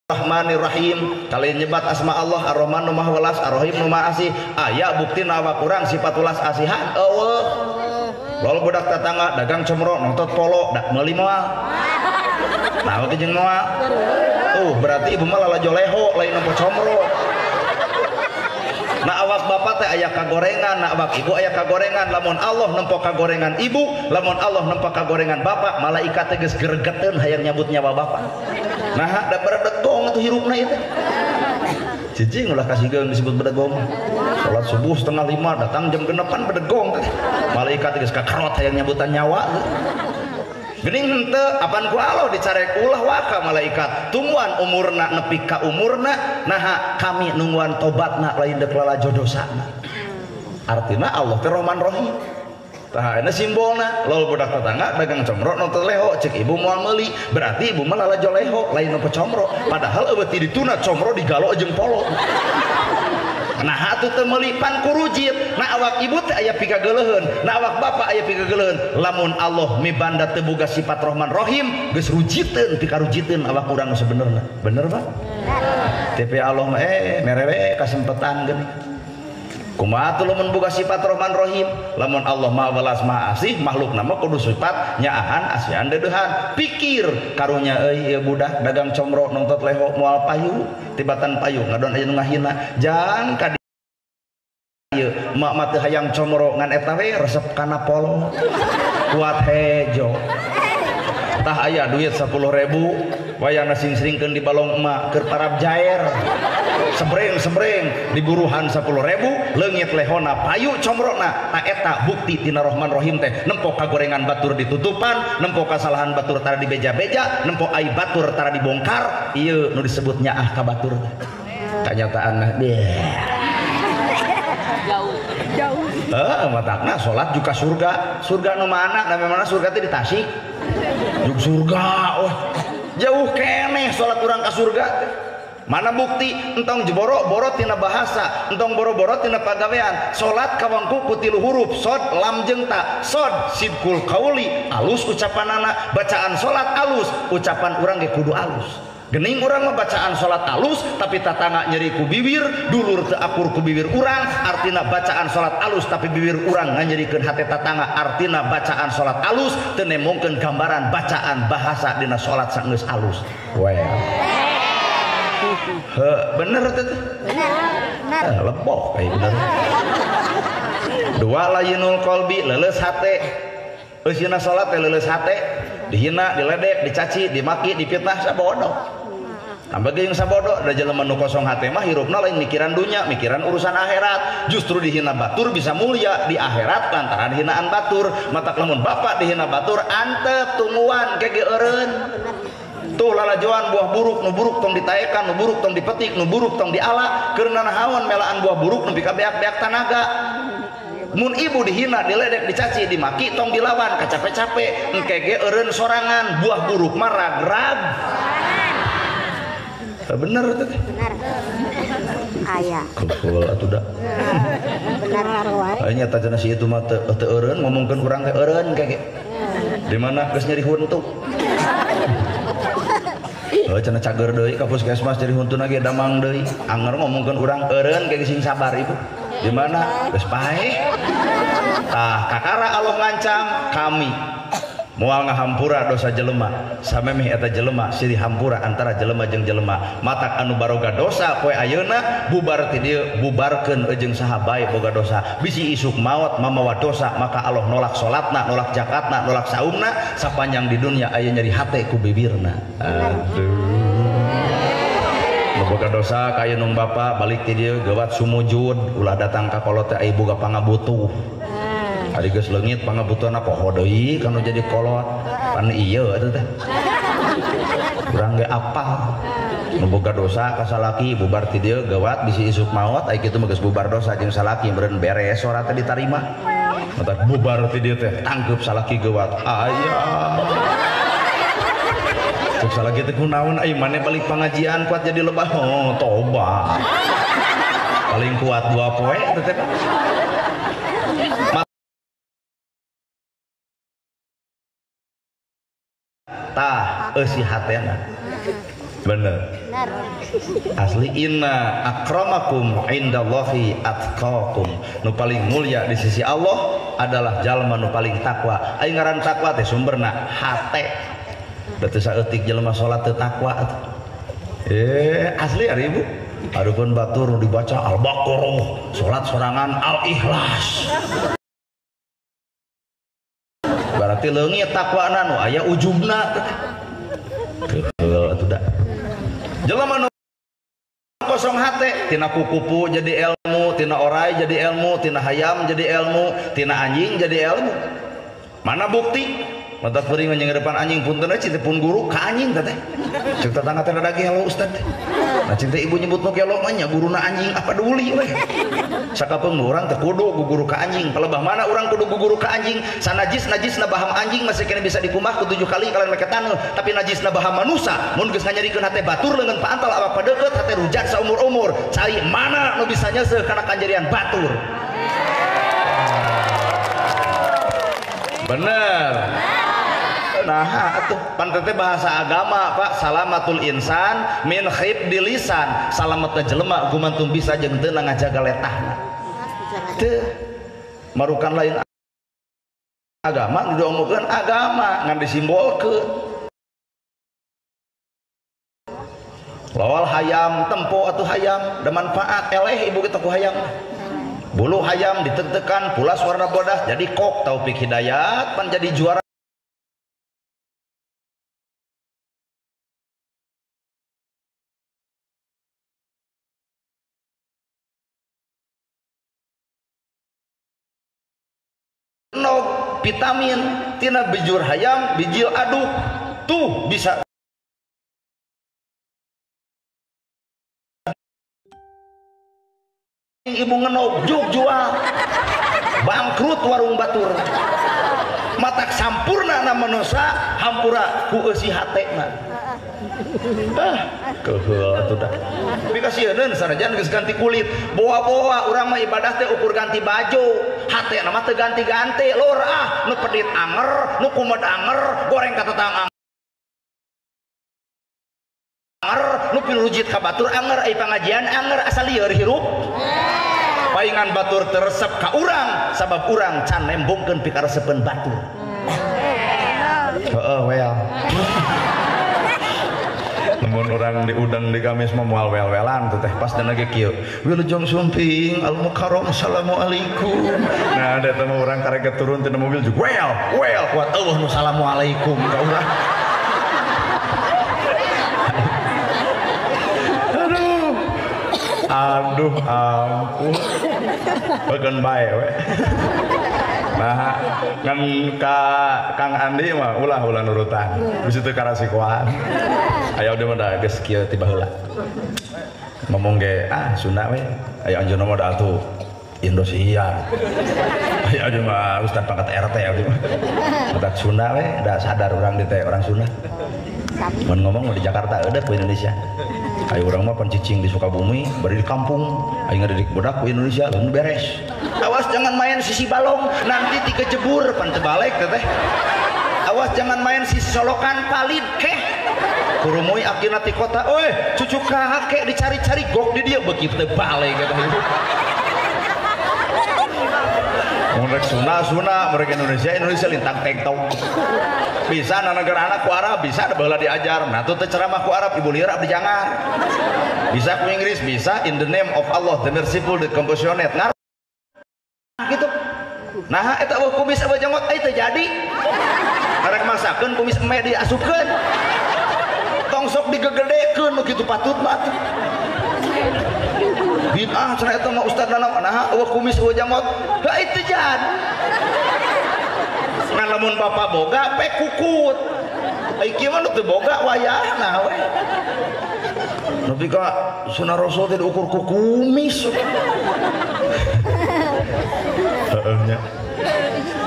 Rahmanirrahim kalian nyebat asma Allah Ar-Rahman nu Maha Welas Ar-Rahim nu Maha Asih. Aya buktina awak urang sifat welas asihan eueuh. Lol budak tetangga dagang comro nontot polo dak meuli moal. Nah oge jeung moal. Tuh berarti ibu mah lalajo leho lain nempo comro. Nah awak bapak teh aya kagorengan, nah awak ibu aya kagorengan. Lamun Allah nempo kagorengan ibu, lamun Allah nempo kagorengan bapak, malaikat teh geus gregeteun hayang nyabut nyawa bapak. Nah da beredegong atuh hirupna ieu teh. Cicing ulah kasigeung disebut bedegong. Salat subuh 4:30 datang jam 6 pan bedegong teh. Malaikat geus kakerot hayang nyabutan nyawa. Geuning henteu apan ku Allah dicarek ulah waka malaikat. Tungguan umurna nepi ka umurna, naha kami nungguan tobatna lain deuk lalajo dosana. Artina Allah teh Rahman Rahim. Tah ini simbolna, lol budak tetangga dagang comro nonton leho, cek ibu moal meuli, berarti ibu mah lalajo leho lain nempo comro. Padahal eueuh ti dituna comro digalo jeung polo. Nah atuh teu meuli pan kurujit. Nah awak ibu teh aya pikageuleuheun, nah awak bapak aya pikageuleuheun. Lamun Allah mibanda teu boga sifat Rahman Rahim, geus rujiteun pikarujiteun awak urang nu sabenerna. Bener Pak? Tapi Allah mah mere we kasempetan geuning. Kumaha atuh lamun boga sifat Rahman Rahim? Lamun Allah Maha Welas Maha Asih, makhlukna mah kudu sifat nyaahan asihan deudeuhan. Pikir karunya euy ieu budak dagang comro nongtot leho moal payu, tibatan payu ngadon aya nu ngahina. Jang ka dieu emak mah teu hayang comro ngan eta we resep kana polo. Kuat hejo. Tah aya duit 10.000 wayahna sing-sringkeun di balong emak keur parab jair. Sebreng-sebreng diburuhan 10.000 leungit lehona payu comrona. Ta eta bukti tina Rahman Rahim teh nempo kagorengan batur ditutupan, nempo kasalahan batur tara dibeja-beja, nempo aib batur tara dibongkar. Ieu nu disebut nyaah ka batur teh. Kanyataanna deh. Jauh. Jauh. Heeh, matakna salat juga surga. Surga nu mana? Da mana surga teh di Tasik. Juk surga, oh. Jauh keneh salat urang ka surga teh. Mana bukti? Entong boro-boro tina bahasa, entong boro-boro tina pagawean. Salat kawangku ku tilu huruf, sod, lam jeung ta. Sod sidqul qauli, alus ucapanana, bacaan salat alus, ucapan urang ge kudu alus. Gening urang mah bacaan salat alus tapi tatangga nyeri ku bibir, dulur teu akur ku bibir urang, artina bacaan salat alus tapi bibir urang nganyerikeun hate tatangga, artina bacaan salat alus teu nemongkeun gambaran bacaan bahasa dina salat saenggeus alus. Well. He, bener teh? Bener. Lebok kayak bener. Dua layinul qalbi leuleus hate. Eusina salat teh leuleus hate, dihina, diledek, dicaci, dimaki, dipitnah sabodoh. Tambah ge jeung sabodoh, da jelema nu kosong hate mah hirupna lain mikiran dunya, mikiran urusan akhirat. Justru dihina batur bisa mulia di akhirat lantaran hinaan batur. Matak lamun bapak dihina batur antep tungguan ke ge eureun. Tuh lalajoan buah buruk, nu buruk tong ditaekan, nu buruk tong dipetik, nu buruk tong diala, keur nanahaon melaan buah buruk nepi ka beak-beak tanaga. Mun ibu dihina, diledek, dicaci, dimaki tong dilawan, kacape-cape, engke ge eureun sorangan, buah buruk mah ragrag. Bener teh? Bener. Aya. Kumpul atuh da. Bener wae. Aya nyata cenah si itu mah teu eureun ngomongkeun urang teh eureun kage. Di mana geus nyeri huntu. Oh, cenah cager deui ka puskesmas nyeri huntuna ge damang deui. Anger ngomongkeun urang eureun kage sing sabar ibu. Di mana geus paeh. Tah kakara Allah ngancam kami moal ngahampura dosa jelema samemeh eta jelema silih hampura antara jelema jeung jelema. Matak anu baroga dosa poe ayeuna bubar ti dieu bubarkeun jeung saha bae boga dosa. Bisi isuk maot mamawa dosa maka Allah nolak salatna, nolak zakatna, nolak saumna sapanjang di dunia aya nyeri hate ku bibirna. Aduh. Nu boga dosa ka nung bapa balik ti dieu geuwat sumujud ulah datang ka kolot teh aya boga pangabutuh. Ari geus leungit pangabutuhna poho deui kanu jadi kolot. Pan ieu atuh teh. Urang ge apal. Nu boga dosa ka salaki bubar ti dieu gawat bisi isuk maot ai kitu mah geus bubar dosa jeung salaki meureun beres sora teh ditarima. Matak bubar ti dieu teh tangkeup salaki gawat. Aya. Cek salaki teh kunaon ai maneh balik pangajian kuat jadi lebah. Oh, tobat. Paling kuat 2 poe teh. Tah eusi hatena. Bener. Asli inna akramakum indallahi atqakum. Nu paling mulia di sisi Allah adalah jalma nu paling takwa. Ai ngaran takwa teh sumberna hate. Da teu saeutik jelema salat teu takwa atuh. Asli ari ibu. Adukeun batur nu dibaca Al-Baqarah, salat sorangan Al-Ikhlas. Berarti leungit takwana nu aya ujubna teh. Keul atuh da. Jelema nu kosong hate, tina kukupu jadi ilmu, tina orai jadi ilmu, tina hayam jadi ilmu, tina anjing jadi ilmu. Mana bukti? Mata peuring nyerepan anjing punten we cita pun guru ka anjing teh. Cek tetangga teh rada gelo ustad teh. Nah cik teh ibu nyebut nu gelo mah nya guruna anjing apa duli we. Sakapeung urang teh kudu guguru ka anjing. Palebah mana urang kudu guguru ka anjing? Sanajis-najisna baham anjing masih kena bisa dikumah ku 7 kali kalian make taneuh, tapi najisna baham manusa mun geus nganyarikeun hate batur leungeun paantal awak padeukeut hate rujat saumur-umur. Cai mana nu bisa nyeuseuh kana kanjarian batur? Bener. Nah, atuh pan teh bahasa agama, Pak, salamatul insan min khibdi lisan. Salametna jelema gumantung bisa jeung teu ngajaga letahna. Teu marukan lain agama nu diomongkeun agama ngan disimbolkeun. Lawal hayam tempo atuh hayam da manfaat eleh ibu kita ku hayam. Bulu hayam ditegtekan pulas warna bodas jadi kok Taufik Hidayat pan jadi juara no vitamin tina bijur hayam bijil aduk tuh bisa ibu ngenog juk jual bangkrut warung batur matak sampurna na manusa hampura ku eusi hatena ah keheul atuh dah tapi kasieun sanajan geus ganti kulit boa-boa urang mah ibadah teh ukur ganti baju hatena mah teu ganti-ganti lur ah nu pedit anger nu kumed anger goreng ka tetang anger nu pilujit ka batur anger ai pangajian anger asal lieur hirup paingan batur teresep ka urang sabab urang can nembongkeun pikaresepeun batur. Heeh well. Lamun urang diundang di Kamis mah moal wel-welan tuh teh pas dana ge kieu. Wilujeng sumping al mukarram assalamualaikum. Nah ada teh urang karek turun tina mobil juga well well kuat eueuh nu assalamualaikum ka urang. Aduh ampun. Bekeun bae we. Nah, ngan ka Kang Andi mah ulah ulah nurutan. Bisi teu karasikoan. Aya udah mah da geus kieu ti baheula. Ngomong ge ah Sunda we. Aya anjeunna mah da atuh Indosiar. Aya aja mah ustad pangkat RT abdi mah. Otak Sunda we, da sadar urang di teh orang Sunda. Mun ngomong di Jakarta eueuh ku Indonesia. Ayo urang mah pencicing di Sukabumi, bari di kampung, ayo ngadidik budak ku Indonesia, lamun beres. Awas jangan main sisi balong, nanti tiga jebur pan teu balik teh. Awas jangan main sisi solokan palid keh. Kurumui akina ti kota, oi cucu kakek dicari-cari gok di dia begitu teu balik kata ibu. Mun rek Sunda, mereka Indonesia, Indonesia lintang tengtong. Bisa na negara anak ku Arab, bisa ada baheula diajar. Nah tuh teh ceramah ku Arab, ibu lieur abdi jangan. Bisa ku Inggris, bisa in the name of Allah, the merciful, the compassionate. Ngar gitu. Nah eta eueuh kumis eueuh jenggot euy teu jadi. Karek maksakeun kumis eme diasupkeun. Tong sok digegedekeun nu kitu patut mah atuh. Bid'ah cenah eta mah ustad nanam nah eueuh kumis eueuh jenggot. Heuh itu jadi. Ngan lamun bapak boga pe kukut. Ai kieu mah nu teu boga wayahna we. Nepi ka sunah Rasul teh diukur ku kumis. Heeh nya.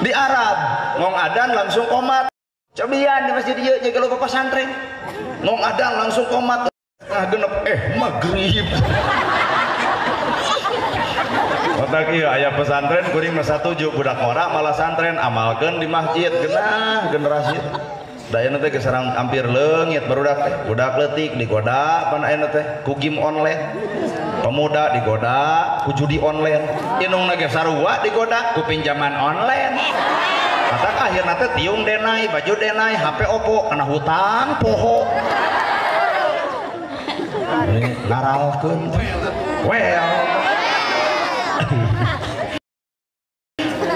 Di Arab ngong adan langsung komat. Cobian di masjid ieu jaga lupa pesantren. Ngong adan langsung komat. Nah genep maghrib. Otak iya aya pesantren kuring mah satuju budak ngora malah santren amalkeun di masjid genah generasi. Da ayeuna teh geus hampir leungit barudak teh. Budak leutik digoda pan ayeuna teh ku game online. Pemuda digoda ku judi online. Indungna ge sarua digoda ku pinjaman online. Matak akhirna teh tiung denai, baju denai, HP Oppo kana hutang poho. Ngaralkeun well.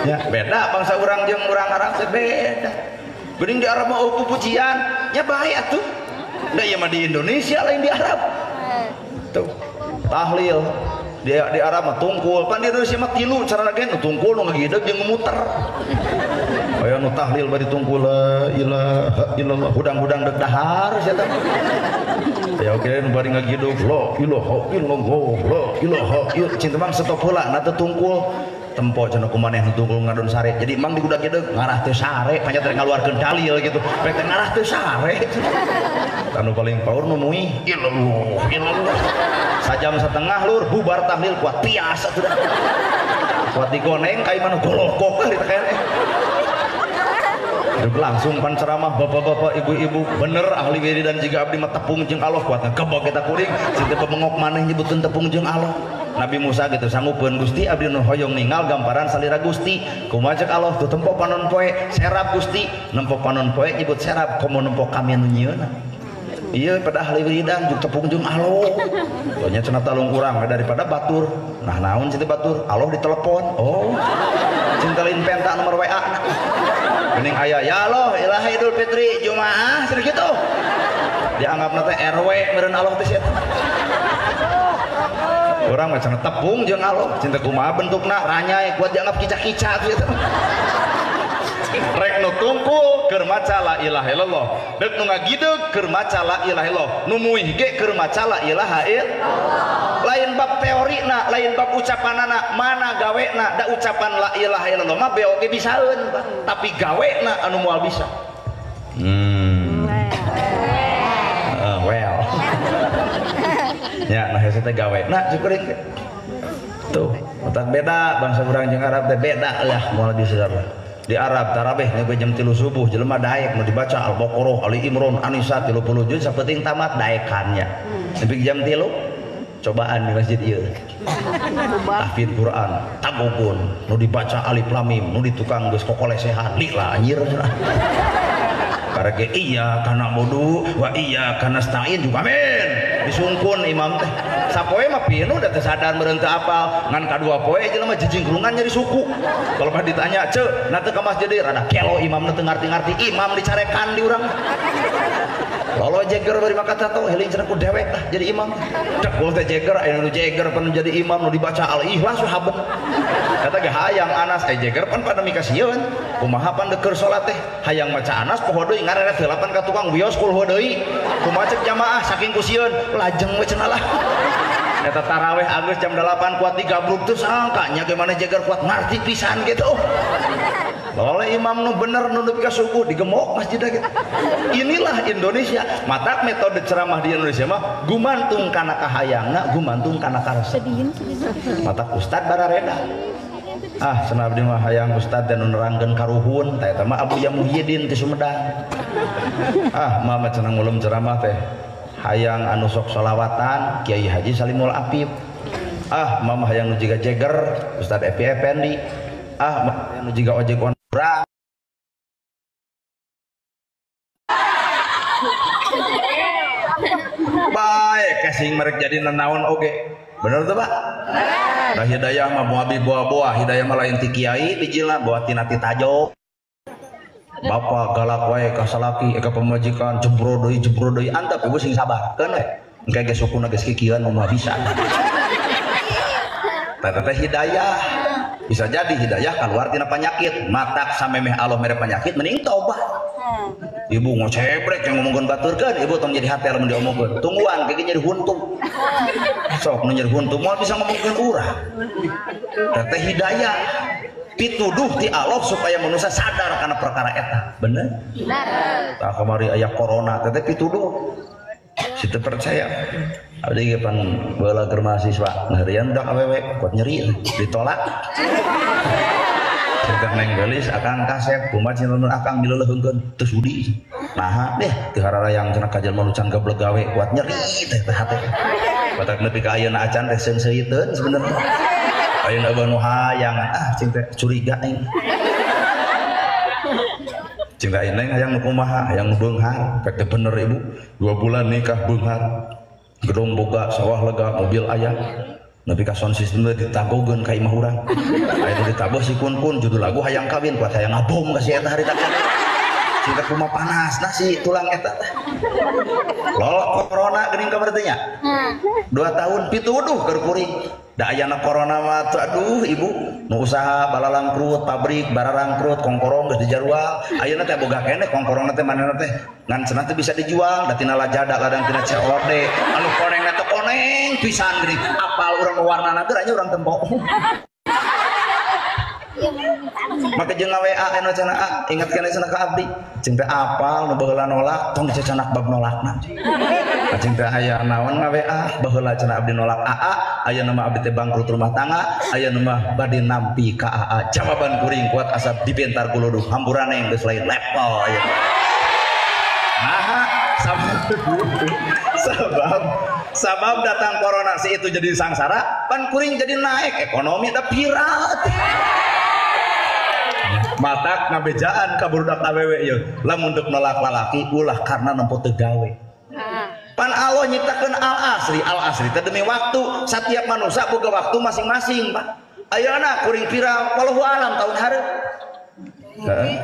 Ya, beda bangsa urang jeung urang Arab teh beda. Geuning di Arab mah pupujian, nya bae atuh. Da ieu mah di Indonesia lain di Arab. Tuh, tahlil di Arab mah tungkul, pan di Indonesia mah tilu cara ge nu tungkul nu ngagideg jeung muter. Aya nu tahlil bari tungkul la ilaha illallah, hudang-hudang deuk dahar sia teh. Ya oke nu bari ngagideg la ilaha illallah la ilaha illallah, cinta mang stop heula na teu tungkul. Tempo cenah ku maneh nu tungkul ngadon sare. Jadi mang digudag-gideg ngarah teu sare, panjat rek ngaluarkeun dalil gitu. Rek teh ngarah teu sare. Anu paling power nu muih illallah illallah. Sajam setengah lur bubar tahlil kuat tias atuh dah. Kuat digoneng ka imah golokok ditekan. Duk langsung pan ceramah bapak-bapak ibu-ibu bener ahli wiridan jiga abdi mah tepung jeung Allah kuat ngegebok eta kuring cinta pemengok maneh nyebutkeun tepung jeung Allah. Nabi Musa gitu sanggupeun Gusti abdi nu hoyong ninggal gambaran salira Gusti kumaha cek Allah tuh tempo panon poe serap Gusti nempo panon poe nyebut serap komo nempo kami nu nyieunna. Iya pada ahli wiridan jeung tepung jeung Allah. Nya cenah talung urang daripada batur. Nah naon cenah batur? Allah ditelepon. Oh. Cinta lain penta nomor WA. Geuning aya ya Allah ilaha Idul Fitri Jumaah cenah kitu. Dianggapna teh RW meureun Allah teh sia. Urang mah cenah tepung jeung Allah, cinta kumaha bentukna ranyai kuat dianggap kica-kica kitu. Rek nu tungkul keur maca la ilaha illallah, rek nu ngagideg keur maca la ilaha illallah, nu muih ge keur maca la ilaha illallah. Lain bab teorina, lain bab ucapanana, mana gawena da ucapan la ilaha illallah mah beo ge bisaeun, tapi gawena anu moal bisa. Well. Ya, nah hese teh gawena cukuring teh. Tuh, otak beda bangsa urang jeung Arab teh beda lah moal bisa. Di Arab tarawih nepi jam 3 subuh jelema daek nu dibaca Al-Baqarah, Ali Imran, An-Nisa 30 juz sapenting tamat daekannya. Nepi jam 3 cobaan di masjid ieu. Tahfidz Quran, tagogon, nu dibaca alif lam mim, nu di tukang geus kokolesehan, lila anjir cenah. Karek iya kana bodu wa iya kana nasta'in juga amin. Disungkun imam teh. Sapoe mah pinuh da teu sadar meureun teu apal, ngan kadua poe jelema jejingkrungan nyeri suku. Kalau mah ditanya, "Ceu, na teu ka masjid deui?" Rada kelo imamna teu ngarti-ngarti, imam dicarekan di urang. Lolo jeger bari maka tato heling cenah ku dewek lah jadi imam. Cek teh jeger aya nu jeger pan jadi imam nu dibaca Al-Ikhlas sahabat. Kata ge hayang Anas aya jeger pan pada mikasieun. Kumaha pan deukeun salat teh hayang maca Anas poho deui ngareret heula pan ka tukang wios kul huwa deui. Kumaha cek jamaah saking ku sieun lajeng we cenah lah. Eta taraweh agus jam 8 kuat digabruk teu sangka nya ge maneh jeger kuat ngarti pisan gitu. Oleh imam nu bener nu nepi ka subuh digemok masjidna gitu. Inilah Indonesia. Matak metode ceramah di Indonesia mah gumantung kana kahayangna, gumantung kana karesep. Matak ustad barareda. Ah, cenah abdi mah hayang ustad dan nu nerangkeun karuhun, tah eta mah Abuya Muhyiddin ti Sumedang. Ah, mah cenah ngulum ceramah teh hayang anu sok sholawatan Kiai Haji Salimul Afif. Ah, mah hayang nu jiga jeger Ustad Epi Effendi. Ah, mah hayang nu jiga ojek online. Baik, kasih merek jadi nenaon oge. Bener tuh, Pak? Nah, hidayah mah moal dibawa-bawa, hidayah mah lain ti kiai dijila bawa tina ti tajo. Bapak galak wae ka salaki ka pamajikan jebro deui antap ibu sing sabar keun we. Engke ge sukuna geus kikieuan mah bisa. Tah teh hidayah. Bisa jadi hidayah keluar tina penyakit, matak samemeh Allah mere penyakit mending tobat. Ibu ngocebrek yang ngomongkeun baturkeun, ibu tong jadi hate lamun diomongkeun. Tungguan ge nyeri huntu. Sok nu nyeri huntu moal bisa ngomongkeun urang. Tah teh hidayah. Pituduh ti Allah supaya manusia sadar karena perkara eta. Bener? Bener. Tah kamari aya corona teh pituduh. Situ percaya. Abdi ge pan baheula keur mahasiswa, ngaheureun budak awewe kuat nyeri ditolak. Cek neng geulis akang kasep kumaha cenah akang dileuleungkeun teu sudi. Naha deh teu hararayang cenah ka jelema nu can gablek gawe kuat nyeri teh hate. Batak nepi ka ayeuna acan teh seungseuyiteun sebenarnya. Ayeuna eueuh nu hayang ah cing teh curiga aing. Cing teh neng hayang nu kumaha hayang nu beunghar pek teh bener ibu 2 bulan nikah beunghar. Gedong boga sawah lega mobil aya. Nepi ka sound system teh ditagogeun ka imah urang. Aya nu ditabuh si kun-kun judul lagu hayang kawin kuat hayang ngabom ka si eta harita. Cinta kumaha panas nah si tulang eta teh. Lol corona geuning kabar teh nya. 2 tahun pituduh keur kuring. Da ayana corona mah tuh aduh ibu nu usaha balalangkrut pabrik bararangkrut kongkorong geus dijarual. Ayeuna teh boga keneh kongkorongna teh manehna teh ngan cenah teh bisa dijual da tina lajada ladang tina COD. Anu konengna teh koneng pisan geuning apal urang warnana teh nya urang tempo. Maka jeung WA anu cenah ah ingat keneh cenah ka abdi. Cing teh apal nu baheula nolak tong dicacanak bab nolakna. Cing teh aya naon nga-WA baheula cenah abdi nolak AA ayeuna mah abdi teh bangkrut rumah tangga ayeuna mah bade nampi ka AA. Jawaban kuring kuat asap dibentar kuluduk hampurane geus lain level ayeuna. Naha sabab datang corona si itu jadi sangsara pan kuring jadi naik ekonomi da viral. Matak ngabejaan ka budak awewe ieu lamun deuk nolak lalaki ulah karena nempo teu gawe. Pan Allah nyiptakeun al asri teh demi waktu setiap manusia boga waktu masing-masing Pak. Ayeuna kuring viral wallahu alam tahun hareup. Heeh.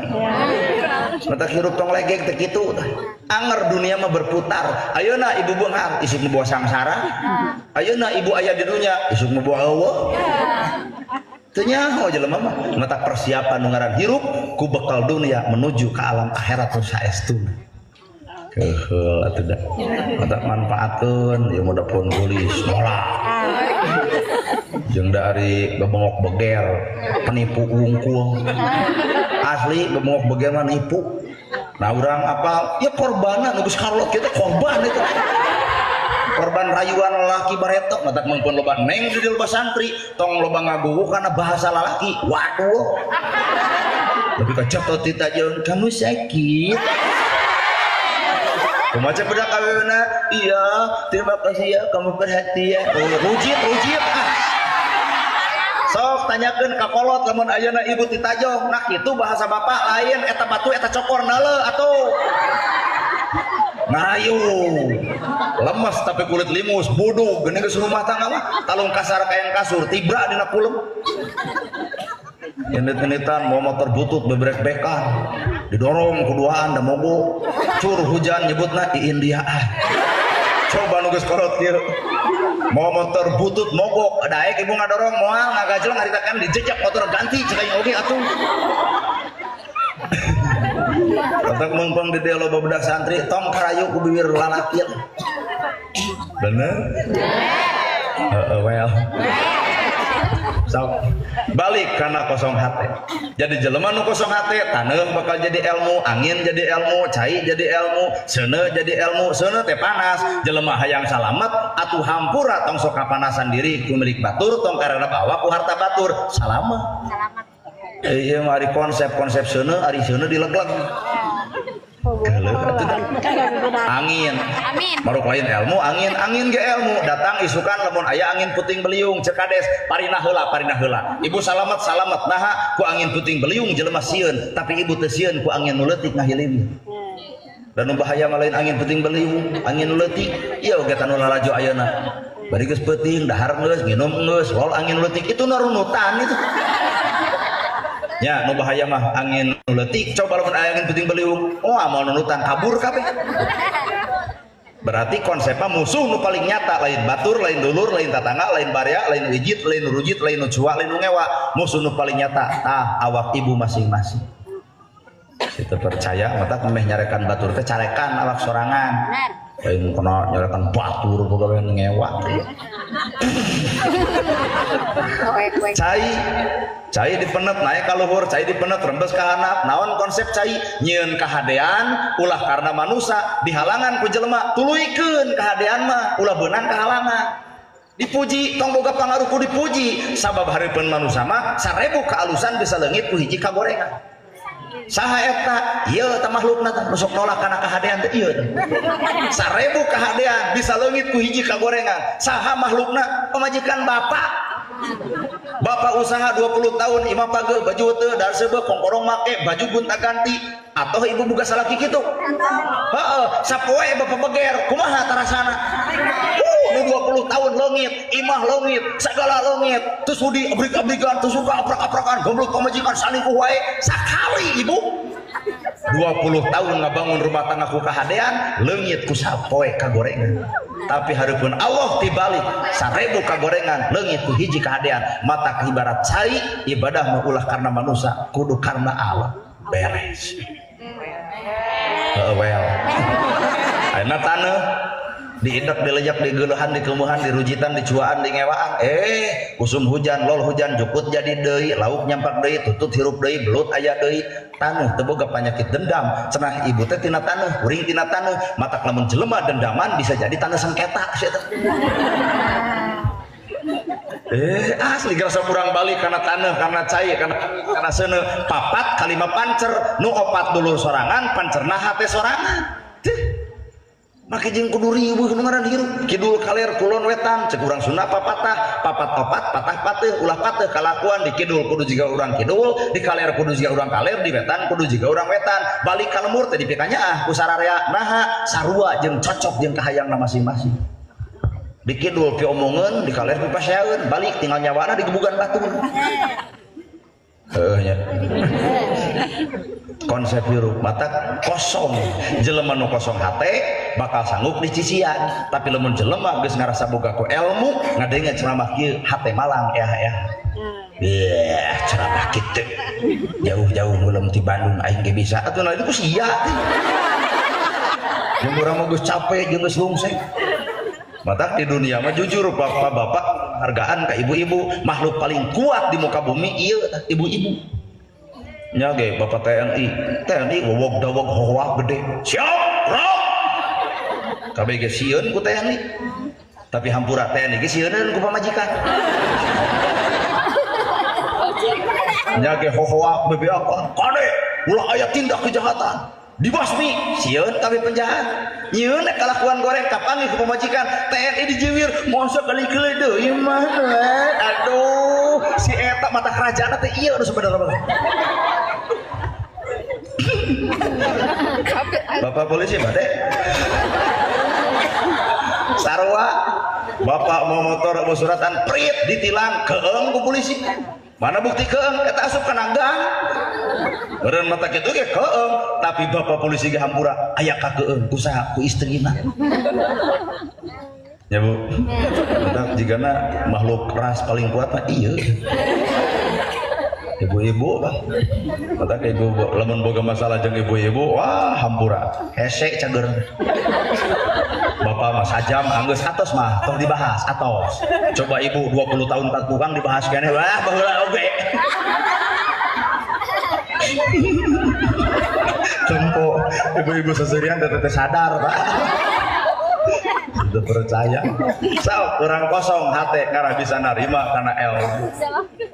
Matak hirup tong legeg teh kitu tah. Anger dunia mah berputar. Ayeuna ibu beunghar isuk nu bawa sangsara. Ayeuna ibu aya di dunya isuk nu bawa eueuh. Teu nyaho jelema mah matak persiapan nu ngaran hirup ku bekal dunia menuju ke alam akhirat nu saestuna. Keheul atuh da. Matak manfaatkeun ieu mah pun geulis nolak. Jeung da ari bebengok beger penipu wungkul. Asli bebengok beger mah nipu. Nah urang apal ya korbanna nu geus karolot kieu teh korban itu. Korban rayuan lalaki bareto matak mangpun loba neng di loba santri tong loba ngaguwu karena bahasa lalaki waduh lebih kacau tita jeung kamu sakit kumaha budak awewena iya terima kasih ya kamu perhatian rujit rujit ah sok tanyakeun ka kolot lamun ayeuna ibu titajong nah kitu bahasa bapak lain eta batu eta cokor nale atuh ngarayu lemes tapi kulit limus bodoh geuning geus rumah tangga mah talung kasar kayang kasur tibra dina kulem Init-initan mau motor butut bebrek-bekan didorong kuduaan da mogok cur hujan nyebutna di India. Coba nu geus kolot kieu mau motor butut mogok daek ibu ngadorong moal ngagajleng haritakan dijejak motor ganti cek aing oge atuh. Otak mengpeng di dia loba budak santri tong karayu ku bibir lalaki. Bener? Heeh well. So, balik karena kosong hati. Jadi jelema nu kosong hati taneuh bakal jadi ilmu, angin jadi ilmu, cai jadi ilmu, seuneu jadi ilmu, seuneu teh panas. Jelema hayang salamet atuh hampura tong sok kapanasan diri ku milik batur tong karedep awak ku harta batur. Salamet. Salamet. Iya mah ari konsep-konsep seuneu ari seuneu dilegleg. Angin. Amin. Maruk lain ilmu, angin, angin ge ilmu. Datang isukan lamun aya angin puting beliung cek kades parina heula, parina heula. Ibu salamet, salamet. Naha ku angin puting beliung jelema sieun, tapi ibu teu sieun ku angin nu leutik ngahiliwir. Dan nu bahaya mah lain angin puting beliung, angin nu leutik. Ieu oge tanu lalajo ayeuna. Bari geus peuting, dahar geus, nginum geus, lol angin nu leutik itu narunutan itu. Ya, nu bahaya mah angin nu leutik, coba lamun aya angin puting beliung, oh amal nunutan kabur kabeh. Berarti konsepnya musuh nu paling nyata lain batur, lain dulur, lain tatangga, lain barya, lain wijit, lain rujit, lain nu cua, lain nu ngewa. Musuh nu paling nyata tah awak ibu masing-masing. Situ percaya mata meh nyarekan batur teh carekan awak sorangan. Lain kena nyarekan batur pagawean ngewa. Cai cai dipenet naik ka luhur, cai dipenet rembes ka handap. Naon konsep cai? Nyieun kahadean ulah karena manusa dihalangan ku jelema, tuluykeun kahadean mah ulah beunang kahalangan. Dipuji tong boga pangaruh ku dipuji sabab hareupeun manusia mah 1000 kaalusan bisa leungit ku hiji kagorengan. Saha eta? Ieu teh makhlukna teh nu sok nolak kana kahadean teh ieu teh. 1000 kahadean bisa leungit ku hiji kagorengan. Saha makhlukna? Pamajikan bapak. Bapak usaha 20 tahun imah pageuh baju teu dar seubeuh kongkorong make baju gonta-ganti atau ibu boga salaki kitu. Heeh, sapoe bapak beger kumaha tarasana? Nu 20 tahun leungit, imah leungit, segala leungit, teu sudi abrik-abrikan, teu suka aprak-aprakan, goblok pamajikan salingkuh wae sakali ibu. 20 tahun ngabangun rumah tangga ku kahadean, leungit ku sapoe kagorengan. Tapi hareupeun Allah tibalik 1000 kagorengan leungit ku hiji kahadean. Mata ibarat cai ibadah mah ulah karena manusia, kudu karena Allah. Beres. Heeh, well. Ayeuna taneuh diidek, dilejak, digeuleuhan, dikeumuhan, dirujitan, dicuaan, dingewaan. Usum hujan, lol hujan, jukut jadi deui, lauk nyampak deui, tutut hirup deui, belut aya deui. Taneuh teu boga panyakit dendam. Cenah ibu teh tina taneuh, kuring tina taneuh. Matak lamun jelema dendaman bisa jadi taneuh sengketa sia teh. Asli gerasa kurang balik karena taneuh, karena cai, karena seuneu. Papat kalima pancer, nu opat dulur sorangan, pancerna hate sorangan. Teh. Make jeung kudu riweuh nu ngaran hirup. Kidul kaler kulon wetan, cek urang Sunda papatah, papat opat, patah pateuh, ulah pateuh kalakuan di kidul kudu jiga urang kidul, di kaler kudu jiga urang kaler, di wetan kudu jiga urang wetan. Balik ka lemur teh dipikanyaah ku sararea naha sarua jeung cocok jeung kahayangna masing-masing. Di kidul piomongeun, di kaler pipaseaeun, balik tinggal nyawana digebugan batur. Heuh nya. Konsep hirup mata kosong, jelema nu kosong hate bakal sanggup dicician, tapi lamun jelema geus ngarasa boga ku ilmu ngadenge ceramah kieu hate malang ya ya. Yeh, ceramah kitu. Jauh-jauh ngulem ti Bandung aing ge bisa atuh nah itu ku sia. Jeung urang mah geus capek jeung geus lungseng. Matak di dunia mah jujur bapak-bapak hargaan ka ibu-ibu, makhluk paling kuat di muka bumi ieu ibu-ibu. Nya ge bapak TNI, TNI wowog dawog hohoah gede. Siap, rok. Kabeh ge sieun ku TNI. Tapi hampura TNI ge sieuneun ku pamajikan. Nya ge hohoah bebeakan, kade ulah aya tindak kejahatan. Dibasmi, sieun kabeh penjahat. Nyieun kalakuan goreng kapanggih ku pamajikan, TNI dijiwir, mosok kali-kali deui mah. Aduh, si eta mata kerajaan teh ieu nu sebenarnya mah. Bapak polisi bade. Sarua, bapak mau motor mau suratan prit ditilang keeng ku polisi. Mana bukti keeng eta asup kana gang. Meureun mata kitu ge keeng, tapi bapak polisi ge hampura aya ka keeng ku saha ku istrina. Ya Bu. Matak jigana makhluk keras paling kuat mah ieu. Ibu-ibu bah. Matak ibu lamun boga masalah jeung ibu-ibu wah hampura hese cager. Bapak mah sajam anggeus atos mah tong dibahas atos. Coba ibu 20 tahun tak tukang dibahas keneh wah baheula oge. Tempo ibu-ibu seserian teh sadar Pak. Udah percaya. So, kurang kosong hate karena bisa narima karena ilmu.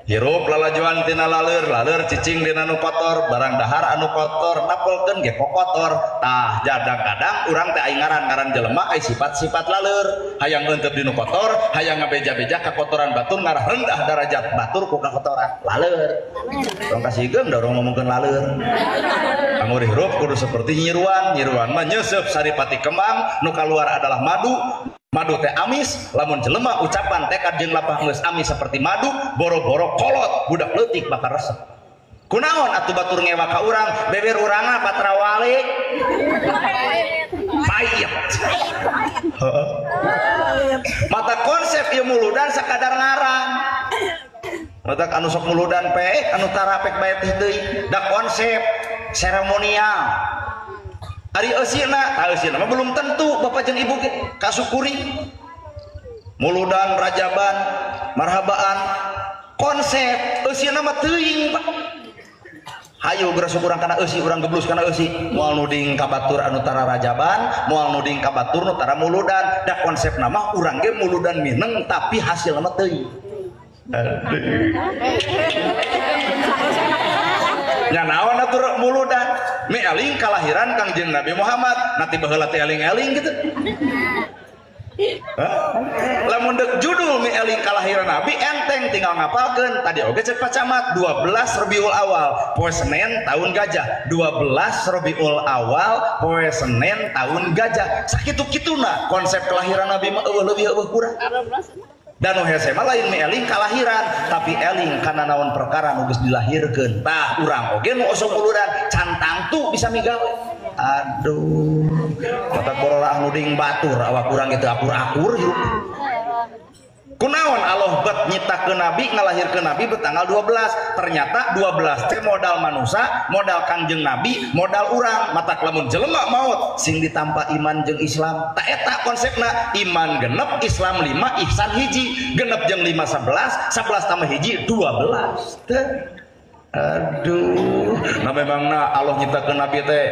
Hirup lalajuan tina laleur, laleur cicing dina nu kotor, barang dahar anu kotor, napelkeun ge kotor. Tah, kadang-kadang urang teh ai ngaran-ngaran jelema ai sifat-sifat laleur. Hayang eunteup di nu kotor, hayang ngabeja-beja kakotoran batur ngarah rendah darajat batur ku kakotoran. Laleur. Tong kasihkeun da urang ngomongkeun laleur. Anggur hirup kudu seperti nyiruan, nyiruan mah nyeuseuf saripati kembang, nu kaluar adalah madu. Madu teh amis, lamun jelema ucapan tekad jeung lapah geus amis seperti madu, boro-boro kolot, budak leutik bakal resep. Kunaon atuh batur ngewa ka urang, beber urangna patrawale. Payet. Heeh. Mata konsep ieu muludan sakadar ngarang. Mata anu sok muludan peek, anu tarapek bae teh deui, da konsep seremonial. Ari eusina, tah eusina mah belum tentu bapak jeung ibu ge kasukuri. Muludan, rajaban, marhabaan, konsep eusina mah teuing Pak. Hayu geus urang kana eusi, urang geblus kana eusi. Moal nuding ka batur anu tara rajaban, moal nuding ka batur nu tara muludan. Da konsepna mah urang ge muludan mineng tapi hasilna mah teuing. Nya naon atuh muludan? Mieling kalahiran Kangjeng Nabi Muhammad, nanti baheula teh eling-eling gitu. Lamun deuk judul mieling kalahiran Nabi enteng tinggal ngapalkeun. Tadi oge cek Pak Camat 12 Rabiul Awal poe Senin tahun gajah, 12 Rabiul Awal poe Senin tahun gajah. Sakitu-kituna konsep kelahiran Nabi mah eueuh leuwih eueuh kurang. Dan nu hese mah lain mieling kalahiran tapi eling kana naon perkara nu geus dilahirkeun. Tah urang oge nu osok muludan can tangtu bisa migawe. Aduh, kata borolah nuding batur awak urang gitu akur-akur hirup. Kunaon Allah bet nyiptakeun Nabi, ngalahirkeun Nabi betanggal 12. Ternyata 12 teh modal manusia, modal Kangjeng Nabi, modal urang. Matak lamun jelema maot sing ditampa iman jeung Islam. Ta eta konsepna iman genep, Islam 5, ihsan hiji. Genep jeung 5 11, 11 tambah hiji 12. Teh. Aduh, nah memangna Allah nyiptakeun Nabi teh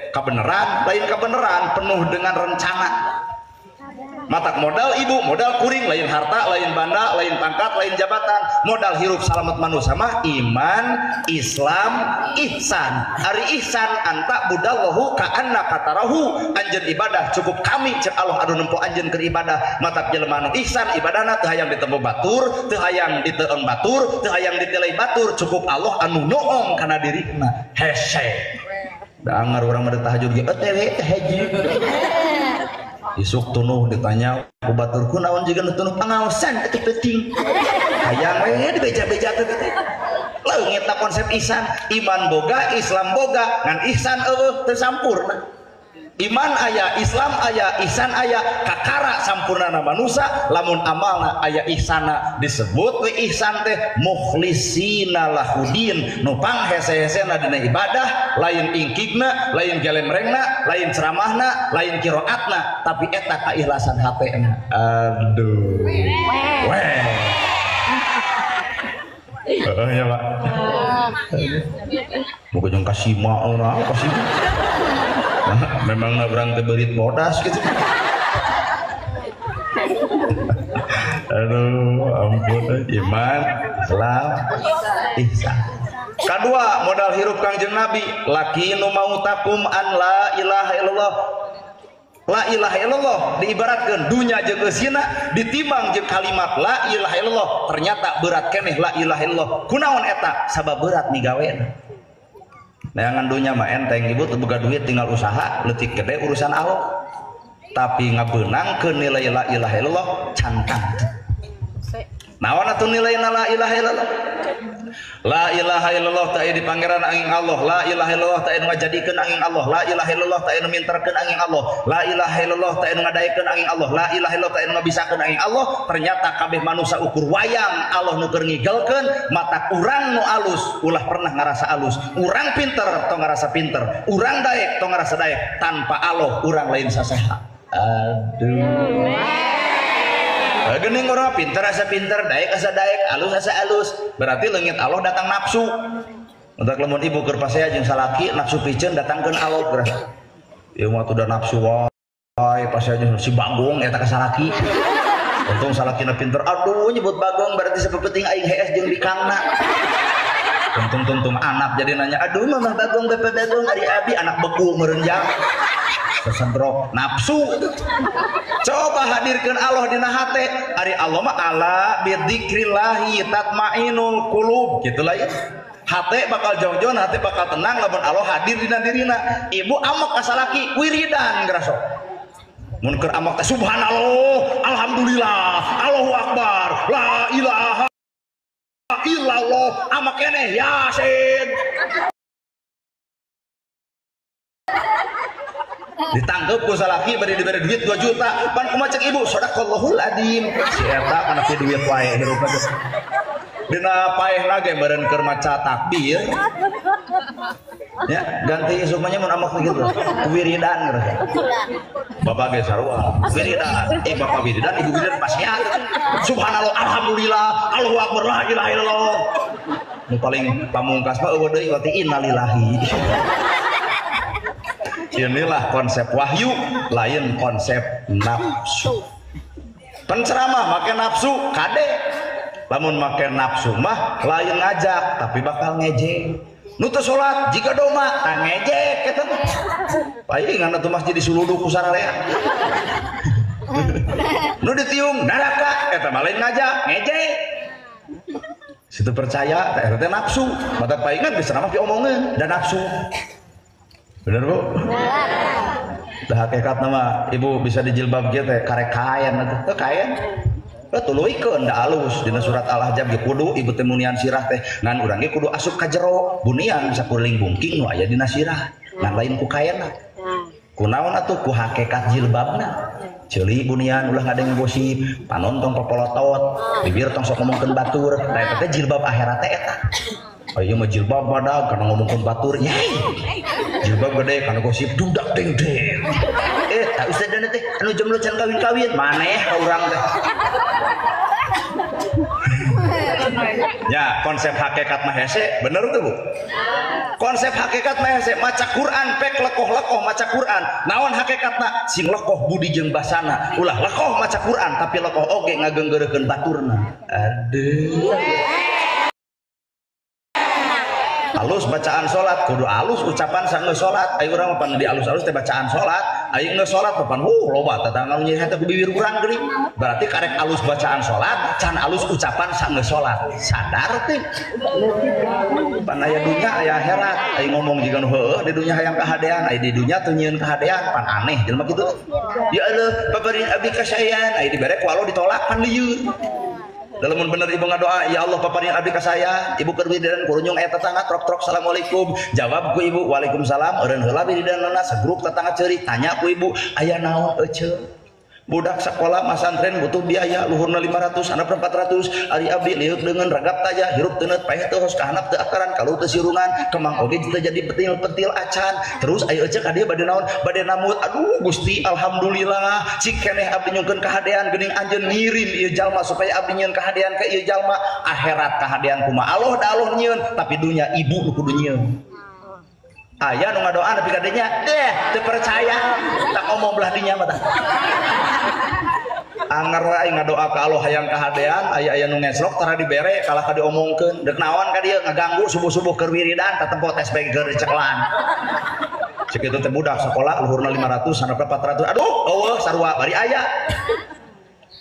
kebenaran, lain kebenaran penuh dengan rencana. Matak modal ibu, modal kuring, lain harta, lain banda, lain pangkat, lain jabatan. Modal hirup salamet manusia mah iman, Islam, ihsan. Ari ihsan anta budallahu ka'anna katarahu. Anjeun ibadah cukup kami cek Allah anu nempo anjeun keur ibadah. Matak jelema anu ihsan ibadahna teu hayang ditempo batur, teu hayang diteung batur, teu hayang ditilai batur, cukup Allah anu noong kana dirina. Hese. Dangar urang mah tahajud ge teh tahajud. Isuk tunuh ditanya ku batur kunaon jiga nu tunuh pangaosan teh penting. Hayang we dibeja-beja teh teh. Leungit konsep ihsan, iman boga, Islam boga, ngan ihsan eueuh teu sampurna. Iman aya, Islam aya, ihsan aya, kakara sampurnana manusia, lamun amalna aya ihsana disebut we ihsan teh mukhlisina lahudin, nu panghese-hesena dina ibadah, lain ingkigna, lain gelemrengna, lain ceramahna, lain kiroatna, tapi eta kaikhlasan hatena. Aduh. Weh. Heeh ya, Pak. Muga jeung kasima urang kasima. Nah, memang urang teh beurit bodas gitu. Aduh, ampun, iman, Islam, ihsan. Kadua, modal hirup Kangjeng Nabi, laki nu mautakum an la ilaha illallah. La ilaha illallah diibaratkeun dunya jeung eusina ditimbang jeung kalimat la ilaha illallah, ternyata berat keneh la ilaha illallah. Kunaon eta? Sabab berat migawena. Neangan dunya mah enteng ibu teu boga duit tinggal usaha leutik gede urusan Allah. Tapi ngabeunangkeun nilai la ilaha illallah cantang. Naon atuh nilai la ilaha illallah? La ilaha illallah ta aya di pangeran angin Allah, la ilaha illallah ta aya nu ngajadikeun angin Allah, la ilaha illallah ta aya nu minterkeun angin Allah, la ilaha illallah ta aya nu ngadaekeun angin Allah, la ilaha illallah ta aya nu ngabisakeun angin Allah. Ternyata kabeh manusia ukur wayang Allah nu keur ngigelkeun, mata urang nu alus ulah pernah ngarasa alus, urang pinter tong ngarasa pinter, urang daek tong ngarasa daek, tanpa Allah urang lain saseha. Aduh. Gening orang pinter asa pinter, daek asa daek, alus asa alus. Berarti leungit Allah datang nafsu. Untuk lamun ibu keur pasea jeung salaki nafsu piceun datangkeun Allah geura. Ieu mah tuh da nafsu wae pasea jeung si Bagong eta ka salaki. Untung salakina pinter, aduh nyebut Bagong berarti sapepeting aing hees jeung bikangna. Untung-tuntung anak jadi nanya, aduh mamah Bagong, bapak Bagong, ari abi anak beku merenjang. Sesendrok nafsu. Coba hadirkan Allah dina hate. Ari Allah mah ala bidzikrillahi tatmainul qulub, gitulah ya. Hate bakal jauh-jauh, hate bakal tenang lamun Allah hadir dina dirina. Ibu amok ka salaki wiridan geraso. Mun keur amok teh subhanallah, alhamdulillah, Allahu akbar, la ilaha illallah, amak keneh yasin. Ditangkep ku salaki bari diberi duit 2 juta, pan kumaha cek ibu sadaqallahul adzim. Si eta kana duit wae hirup teh. Dina paehna ge meureun keur maca takbir. Ya, ganti isuknya mun amak gitu. Wiridan geus. Bapak ge sarua. Wiridan, bapak wiridan, ibu wiridan pasea. Subhanallah, alhamdulillah, Allahu akbar, la ilaha illallah. Nu paling pamungkas mah eueuh deui berarti innalillahi. Inilah konsep wahyu, lain konsep nafsu. Penceramah make nafsu kade. Lamun make nafsu mah lain ngajak tapi bakal ngejek. Nu teu salat jiga doma tah ngejek eta mah. Paingan atuh masjid disuluduk ku sararea. Nu ditiung neraka eta mah lain ngajak, ngejek. Situ percaya eta teh nafsu. Mata paingan geus ceramah diomongeun da nafsu. Bener Bu? Dah hakikat nama ibu bisa dijilbab kieu teh karek kaen atuh. Teu kaen. Tuluikeun da alus dina surat Al-Ahzab ge kudu ibu teh munian sirah teh ngan urang ge kudu asup ka jero bunian sakuling bungking nu aya dina sirah ngan lain ku kaenna. Kunaon atuh ku hakikat jilbabna. Ceuli bunian ulah ngadeng gosip, panon tong popolotot, bibir tong sok ngomongkeun batur. Nah eta teh jilbab akhirat teh eta. Ayo mah jilbab badag kana ngomongkeun batur. Yai. Jilbab gede kana gosip dudak deng deng. Tak usah dana teh anu jomblo can kawin-kawin maneh ka urang teh. Ya, konsep hakikat mah hese, bener tuh Bu? Konsep hakikat mah hese, maca Quran pek lekoh-lekoh maca Quran. Naon hakikatna? Sing lekoh budi jeung basana. Ulah lekoh maca Quran tapi lekoh oge ngagenggeurekeun baturna. Aduh. Alus bacaan salat kudu alus ucapan sanggeus salat. Ayo urang mah pan di alus-alus teh bacaan salat. Ayo geus salat papan loba tatanggal nyeri hate ku bibir urang geuning. Berarti karek alus bacaan salat, can alus ucapan sanggeus salat. Sadar teh. Pan aya dunya aya akhirat. Ayo ngomong jiga nu heueuh di dunya hayang kahadean, aya di dunya teu nyieun kahadean, pan aneh jelema kitu. Ya Allah, paparin abdi kasayan, aya dibere ku Allah ditolak pan lieur. Dalam bener ibu ngadoa, ya Allah paparin abdi ka saya, ibu keur wiridan kurunyung aya tetangga trok-trok assalamualaikum. Jawab ku ibu waalaikumsalam, eureun heula wiridanna sagruk tetangga ceurik, tanya ku ibu, aya naon eceu? Budak sekolah masantren butuh biaya luhurna 500 handapna 400, ari abdi liuk deungeun ragap taya hirup teuneut paeh teu hos ka handap teu akaran kalu teu sirungan kemang oge teu jadi petil-petil acan. Terus aya eceu ka dieu bade naon? Bade namut. Aduh Gusti alhamdulillah cik keneh abdi nyungkeun kahadean geuning anjeun ngirim ieu jalma supaya abdi nyieun kahadean ka ieu jalma. Akhirat kahadean kumaha Allah da Allah nyieun tapi dunya ibu nu kudu nyieun. Aya nu ngadoa nepi ka dinya deh teu percaya tak ngomong belah dinya mah tah. Anger aing ngadoa ka Allah hayang kahadean aya aya nu ngeslok tara dibere kalah ka diomongkeun deuk naon ka dieu ngaganggu subuh-subuh keur wiridan tatempo tes bae keur diceklan. Cek itu teh budak sekolah luhurna 500 handapna 400 aduh eueuh sarua bari aya.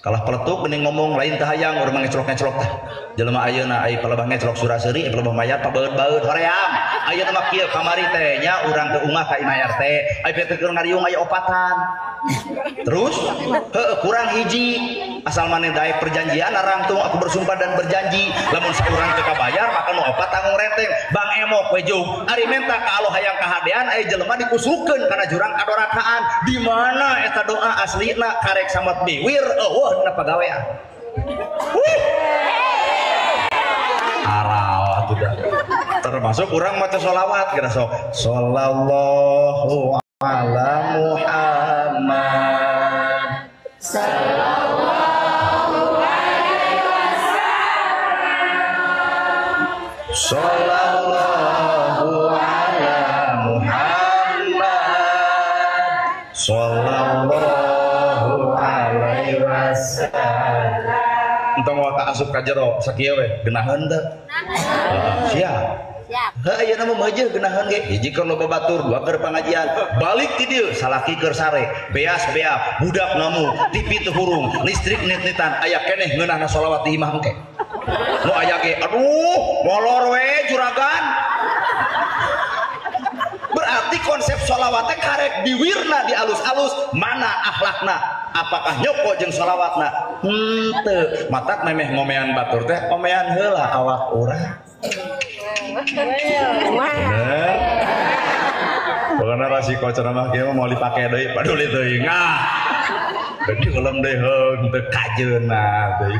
Kalah peletuk mending ngomong lain teh hayang urang ngecelok-ngecelok teh. Jelema ayeuna ai palebah ngecelok suraseri, palebah mayat pabeut-beut hoream. Ayeuna mah kieu kamari teh nya urang teu ungah ka imah RT. Ai teh keur ngariung aya opatan. Terus heueuh kurang hiji. Asal maneh daek perjanjian narangtung aku bersumpah dan berjanji lamun saurang teu kabayar maka nu opat tanggung renteng. Bang emok we jung. Ari menta ka Allah hayang kahadean ai jelema dikusukeun kana jurang kadorakaan. Di mana eta doa aslina karek samet biwir eueuh dina pagawean. Aral atuh dah. Termasuk urang maca sholawat kira sok sallallahu ala Muhammad sallallahu alaihi wasallam sallallahu ala Muhammad sallallahu alaihi wasallam. Entong waka asup ka jero sakieu we geunaheun teu? Siap. Siap. Heuh ayeuna mah meujeuh geunaheun ge. Hiji keur loba batur, dua keur pangajian. Balik ti dieu salaki keur sare, beas beap, budak ngamuk, TV teu hurung, listrik nit-nitan, aya keneh ngeunahna sholawat di imah engke. Nu aya ge aduh molor we juragan. Berarti konsep sholawatnya karek diwirna di alus-alus mana akhlakna, apakah nyoko jeung sholawatna? Henteu. Matak memeh ngomean batur teh omean heula awak urang. Bener. Pokona rasiko ceramah kieu mah moal dipake deui paduli teuing. Ah. Deui ulem deui heung teu kajeunna deui.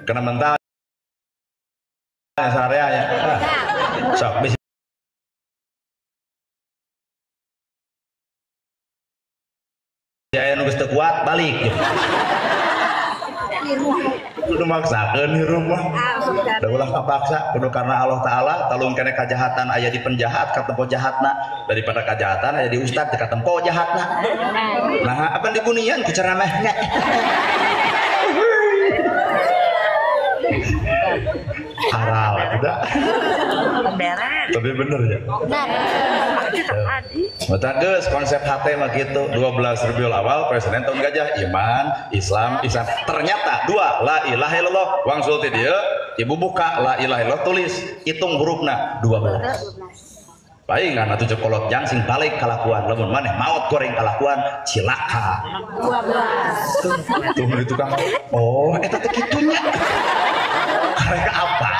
Kena mental sarea ya. Sok bisi aya nu geus teu kuat balik. Kudu maksakeun hirup mah. Da ulah kapaksa kudu karena Allah Taala talung kene kajahatan aya di penjahat katempo jahatna daripada kajahatan aya di ustad teu katempo jahatna. Nah, apa dibunian ku ceramahna. Haral tidak? Tapi bener ya. Bener. Konsep HT mah gitu. 12 Rabiul Awal presiden tahun gajah iman, Islam, Islam. Ternyata dua la ilaha illallah wangsul ti dieu, ibu buka la ilaha illallah tulis, hitung hurufna 12. Palingan atuh cekolot jang sing balik kalakuan lamun maneh maot goreng kalakuan cilaka. 12. Tuh di tukang. Oh, eta teh kitunya. Karek apa?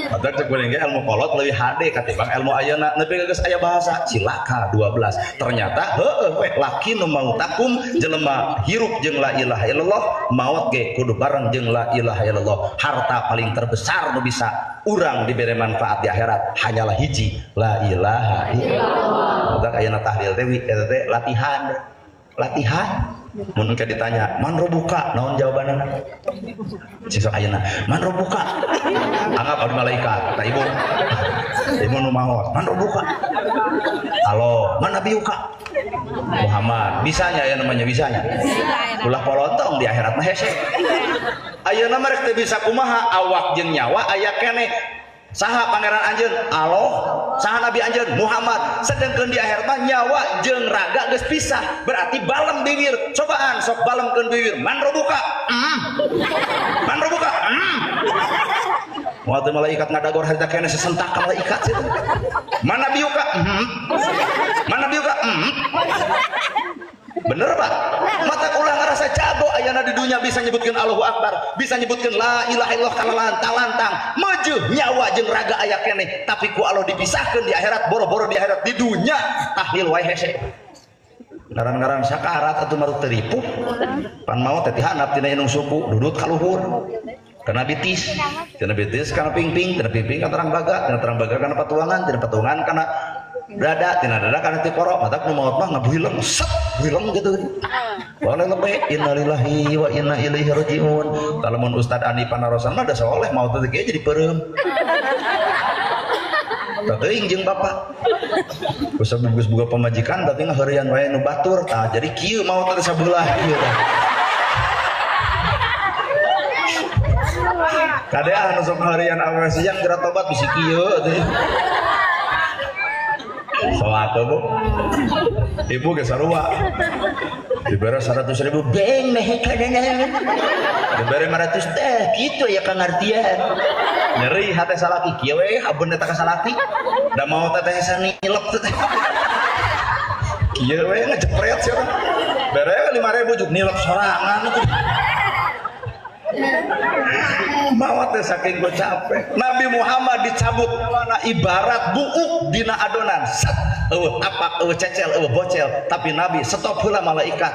Padahal cek goreng ge ilmu kolot leuwih hade katimbang ilmu ayeuna. Nepi geus aya bahasa cilaka 12. Ternyata heueuh we laki nu mautakum jelema hirup jeung la ilaha illallah, maot ge kudu bareng jeung la ilaha illallah. Harta paling terbesar nu bisa urang dibere manfaat di akhirat hanyalah hiji la ilaha illallah. Matak ayeuna tahlil teh eta teh latihan. Latihan. Mun engke ditanya, "Man robuka?" Naon jawabanna? Cing sok ayeuna, "Man robuka?" Anggap abdi malaikat, kata ibu. Ibu nu maot, "Man robuka?" Halo, "Man nabiyuka?" Muhammad. Bisanya ya namanya bisanya. Ulah polontong di akhirat mah hese. Ayeuna mah rek teu bisa kumaha awak jeung nyawa aya keneh. Saha pangeran anjeun? Allah. Saha nabi anjeun? Muhammad. Sedengkeun di akhirat mah nyawa jeung raga geus pisah. Berarti balem bibir. Cobaan sok balemkeun bibir. Man robuka? Man robuka? Waktu malaikat ngadagor harita keneh sesentak ka malaikat situ. Man nabiyuka? Man nabiyuka? Bener Pak? Mata ulah ngerasa jago ayana di dunia bisa nyebutkan Allahu Akbar, bisa nyebutkan la ilaha illallah kalalantang-lantang, meujeun nyawa jeung raga aya keneh, tapi ku Allah dipisahkeun di akhirat, boro-boro di akhirat di dunia tahlil wae hese. Ngaran-ngaran sakarat atuh maruk teu ripuh. Pan maot teh tihanap tina indung suku, dudut ka luhur. Kana bitis, tina bitis kana pingping, tina pingping kana terang baga, tina terang baga kana patuangan, tina patuangan kana dada, tina dada kana tikoro, matak nu maot mah ngabuileng, set, buileng gitu. Boleh lebih innalillahi wa inna ilaihi rajiun. Lamun Ustad Andi Panarosan mah da soleh maot teh ge jadi peureum. Teuing jeung bapak. Geus geus boga pamajikan tapi ngaheureuyan wae nu batur tah jadi kieu maot teh sabelah kieu tah. Kade anu sok harian awewe siang geura tobat bisi kieu teh. Salat bu. Ibu ge sarua. Dibere 100.000 beng meh kadana. Dibere 500 teh kitu ya kangartian. Nyeri hate salaki kieu we habeun eta ka salaki. Da mau teh teh nilep teh. Kieu we ngejepret sia. Bere 5.000 juk nilep sorangan atuh. Mawat teh saking gue capek. Nabi Muhammad dicabut nyawana ibarat buuk dina adonan. Set, eueuh apak, eueuh cecel, eueuh bocel. Tapi Nabi stop heula malaikat.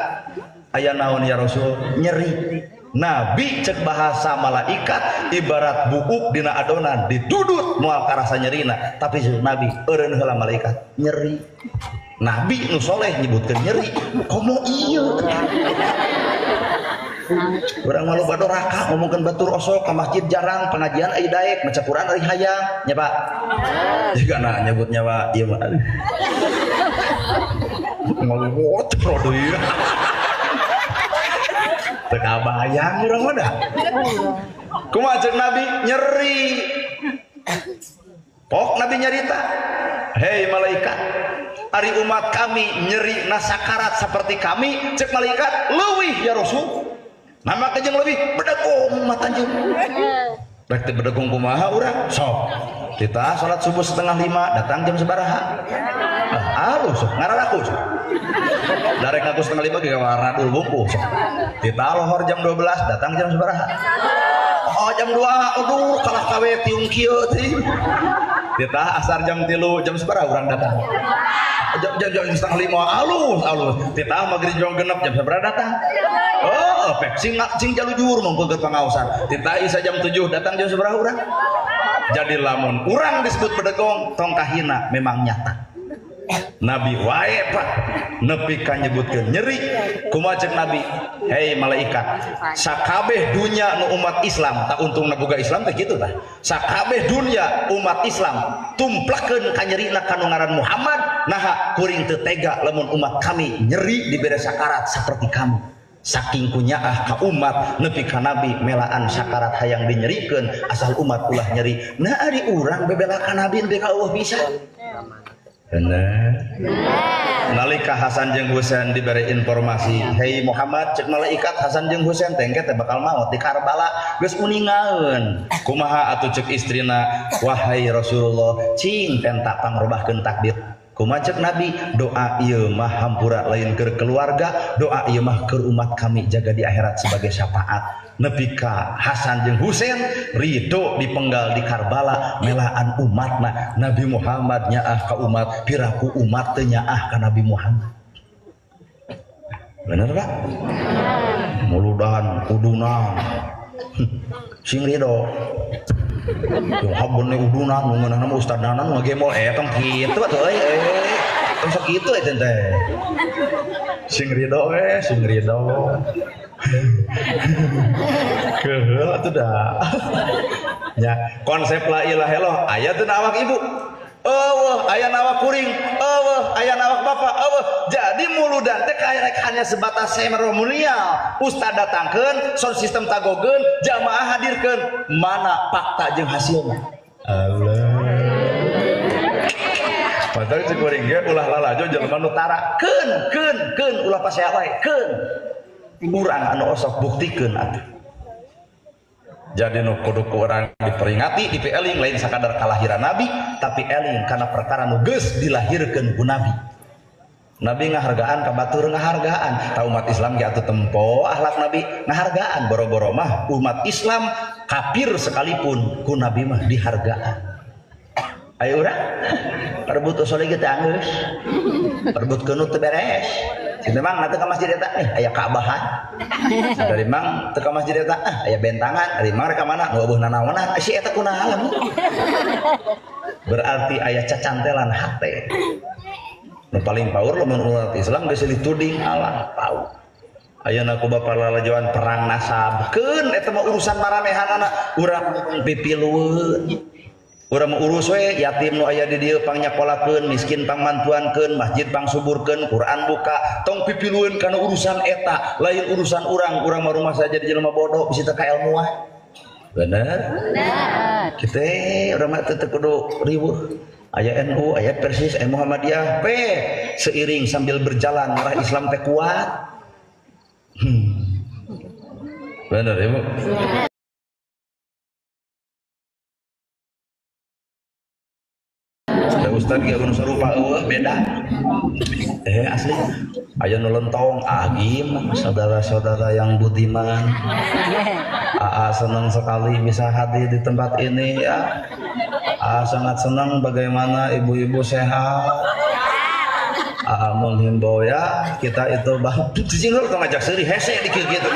Aya naon ya Rasul? Nyeri. Nabi cek bahasa malaikat ibarat buuk dina adonan didudut moal karasa nyerina. Tapi Nabi eureun heula malaikat nyeri. Nabi nu soleh nyebutkeun nyeri. Komo ieu? Urang malu badoraka ngomongkeun batur osok ka masjid jarang pengajian ari daek maca Quran ari hayang nya Pak. Jiga na nyebut nyawa ieu mah. Ngomong deui. Teu kabayang urang mah da. Kumaha ceuk Nabi nyeri. Pok Nabi nyarita, "Hei malaikat, ari umat kami nyeri nasakarat seperti kami." Cek malaikat, "Leuwih ya Rasul." Nama kejeng lebih bedegong mata anjeun. Rek teu bedegong kumaha urang? Sok. Kita salat subuh 4:30 datang jam sabaraha? Ah, alus sok ngararaku sok. Darek aku 4:30 ge kawarna dul bungku sok. Kita lohor jam 12 datang jam sabaraha? Oh jam 2, aduh kalah kawe tiung kieu teh. Kita asar jam 3, jam sabaraha urang datang? Jam 4:30 alus alus. Titah maghrib jam 6 jam sabaraha datang? Oh, pek sing sing jalujur mongko keur pangaosan. Titah isa jam 7 datang jam sabaraha urang? Jadi lamun urang disebut bedegong tong kahina memang nyata. Nabi wae Pak nepi ka nyebutkeun nyeri. Kumaha ceuk Nabi? Hei malaikat, sakabeh dunya nu umat Islam, tak untungna boga Islam teh kitu tah. Sakabeh dunya umat Islam tumplakeun ka nyerina ka nu ngaran Muhammad, naha kuring teu tega lamun umat kami nyeri dibere sakarat seperti kamu. Saking kunyaah ka umat nepi ka Nabi melaan sakarat hayang dinyerikeun asal umat ulah nyeri. Nah ari urang bebela ka Nabi nepi ka eueuh bisa. Bener. Nalika Hasan jeung Husain diberi informasi, "Hei Muhammad, cek malaikat Hasan jeung Husain teh engke teh bakal maot di Karbala." Geus uningaeun. Kumaha atuh cek istrina, "Wahai Rasulullah, cing tenta pangrobahkeun takdir." Kumaha cek Nabi, doa ieu mah hampura lain keur keluarga, doa ieu mah keur umat kami jaga di akhirat sebagai syafaat. Nepi ka Hasan jeung Husain ridho dipenggal di Karbala melaan umatna. Nabi Muhammad nyaah ka umat, piraku umat teu nyaah ka Nabi Muhammad. Bener Pak? Muludan udunan. Sing ridho. Tuh habone udunan nu ngeunahna mah ustad Nanan ngagemol tong kitu atuh euy. Tong sok kitu eta teh. Sing ridho we, sing ridho. Keheul atuh dah. Ya, konsep la ilaha illallah aya teu awak ibu. Eueuh aya nawak kuring, eueuh aya nawak bapak, eueuh. Jadi muludan teh kayak hanya sebatas seremonial. Ustad datangkeun, sound system tagogeun, jamaah hadirkeun. Mana fakta jeung hasilna? Allah. Padahal cek kuring ge ulah lalajo jelema nu tara. Keun, keun, keun ulah pasea wae, keun. Urang anu osok buktikeun atuh. Jadi nu kudu ku urang diperingati, dipieling lain sakadar kalahiran Nabi, tapi eling karena perkara nu geus dilahirkeun ku Nabi. Nabi ngahargaan ka batur ngahargaan. Ta umat Islam ge atuh tempo akhlak Nabi ngahargaan. Boro-boro mah umat Islam kafir sekalipun ku Nabi mah dihargaan. Ayo urang perebut usole ge teu anggeus. Perebut keunut teu beres. Cina mang nanti ke masjid eta nih aya Ka'bahan. Dari mang teu ka masjid eta ah aya bentangan, dari mang rek ka mana nu eueuh nanaonan si eta kunaon. Berarti aya cacantelan hate. Nu paling paur lamun umat Islam geus dituding Allah paur. Ayeuna ku bapa lalajoan perang nasab. Keun eta mah urusan maranehanana urang pipilueun. Urang urus we yatim nu aya di dieu pangnyakolahkeun, miskin pangmantuankeun, masjid pangsuburkeun, Quran buka, tong pipilueun kana urusan eta, lain urusan urang, urang mah rumah saja di jelema bodoh bisi teu kaelmuan. Bener? Bener. Kita urang mah teu kudu riweuh. Aya NU, aya Persis, aya Muhammadiyah, pe seiring sambil berjalan arah Islam teh kuat. Bener ya, Bu? Ustad ge anu sarupa eueuh beda. Asli aya nu lentong agim saudara-saudara yang budiman. Aa senang sekali bisa hadir di tempat ini ya. Aa sangat senang bagaimana ibu-ibu sehat. Aa menghimbau ya, kita itu bah cicing tong ngajak seuri hese dikir kitu.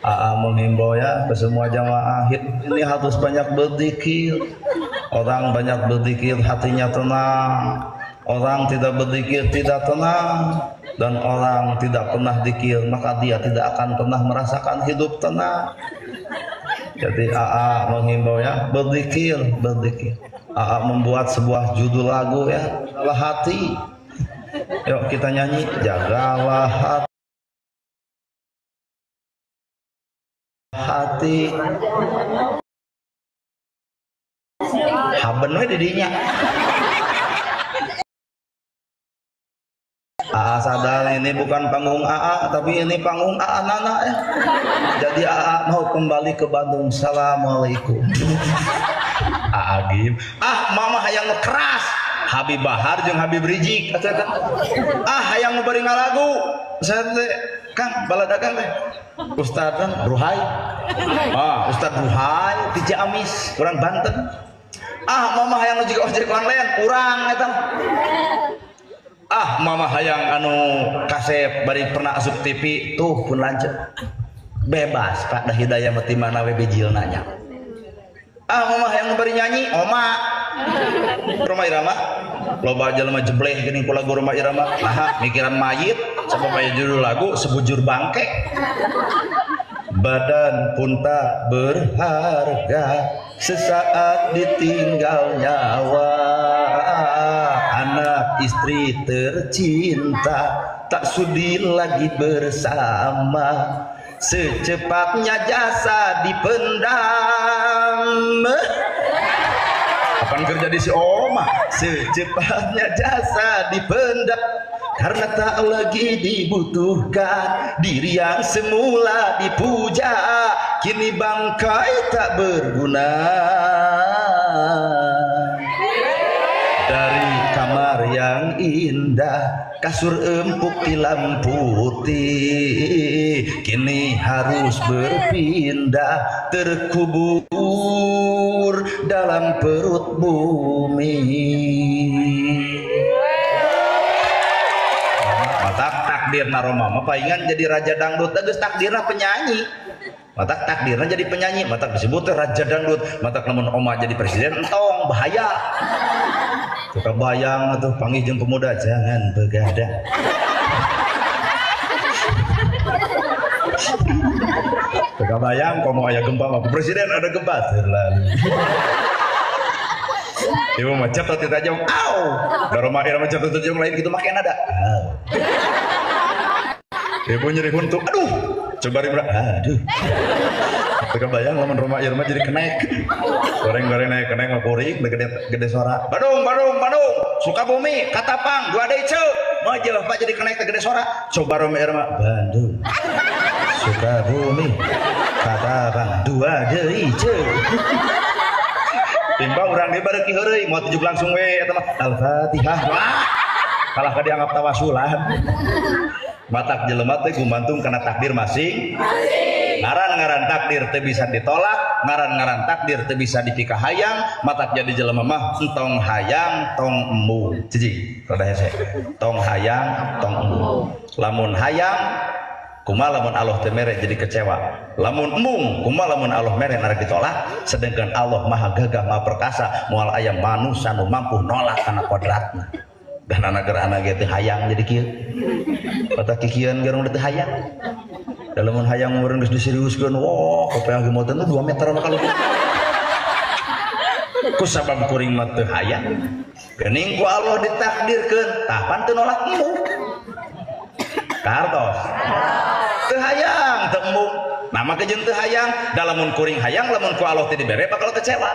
Aa menghimbau ya ke semua jamaah ini harus banyak berzikir. Orang banyak berzikir hatinya tenang. Orang tidak berzikir tidak tenang. Dan orang tidak pernah zikir maka dia tidak akan pernah merasakan hidup tenang. Jadi AA menghimbau ya, berzikir, berzikir. AA membuat sebuah judul lagu ya, Jagalah Hati. Yuk kita nyanyi, jagalah hati. Hati. Haben we didinya. AA sadar ini bukan panggung AA, tapi ini panggung AA Nana ya. Jadi AA mau kembali ke Bandung. Assalamualaikum. AA Gim. Ah mama hayang keras. Habib Bahar jeung Habib Rizik. Ah hayang bari ngalagu. Saya teh Kang baladakan teh. Ustad kan Ruhai. Ah, Ustad Ruhai ti Ciamis, kurang Banten. Ah mama hayang nu jiga ojek online, urang eta. Ah mama hayang anu kasep bari pernah asup TV tuh pun lanceuk. Bebas Pak dah hidayah mah ti mana we bijilna nya. Ah mama hayang bari nyanyi, oma. Roma Irama. Loba jelema jebleh geuning ku lagu Rhoma Irama. Nah, mikiran mayit sabab aya judul lagu sebujur bangke. Badan pun tak berharga sesaat ditinggal nyawa. Anak istri tercinta tak sudi lagi bersama. Secepatnya jasa dipendam. Kapan kerja di si Oma? Secepatnya jasa dipendam karena tak lagi dibutuhkan. Diri yang semula dipuja kini bangkai tak berguna. Dari kamar yang indah, kasur empuk tilam putih, kini harus berpindah, terkubur dalam perut bumi. Matak takdirna Roma mah palingan jadi raja dangdut, geus takdirna penyanyi. Matak takdirna jadi penyanyi, matak disebut raja dangdut, matak lamun Oma jadi presiden entong bahaya. Suka bayang atuh panggih jeung pemuda jangan begadang. Suka bayang komo aya gempa mah presiden ada gempa terlalu. Ibu mah catat tajam, au. Da Rhoma Irama catat tajam lain kitu make nada. Au. Ibu nyeri huntu, aduh. Coba ribra, aduh. Suka bayang lamun Rhoma Irama jadi kenek. Goreng-goreng naik kenek ngakurik gede suara. Badung, Badung, Badung. Sukabumi, Katapang, dua deui ceu. Mah Pak jadi kenek gede suara. Coba Rhoma Irama, Bandung. Sukabumi, Katapang, dua deui ceu. Timbang urang deui bareuki heureuy, moal tujuk langsung we eta mah Al-Fatihah. Wah. Kalah ka dianggap tawasulan. Matak jelema teh gumantung kana takdir masing. Ngaran-ngaran takdir teu bisa ditolak, ngaran-ngaran takdir teu bisa dipikahayang, matak jadi jelema mah entong hayang tong embung. Cicing, rada hese. Tong hayang tong embung. Lamun hayang kumaha lamun Allah teu mere jadi kecewa. Lamun embung kumaha lamun Allah mere narek ditolak, sedangkan Allah maha gagah maha perkasa, moal aya manusa nu mampu nolak kana kodratna. Dan anak gerhana ge teu hayang jadi kieu. Matak kikieuan garung teu hayang. Lamun hayang meureun geus diseriuskeun, wah kopeah ge motor 2 meter mah kalau. Ku sabab kuring mah teu hayang. Geuning ku Allah ditakdirkeun, tah pan teu nolak embung. Kartos. Teu hayang teu embung. Nah maka jeung teu hayang, da lamun kuring hayang lamun ku Allah teu dibere bakal kecewa.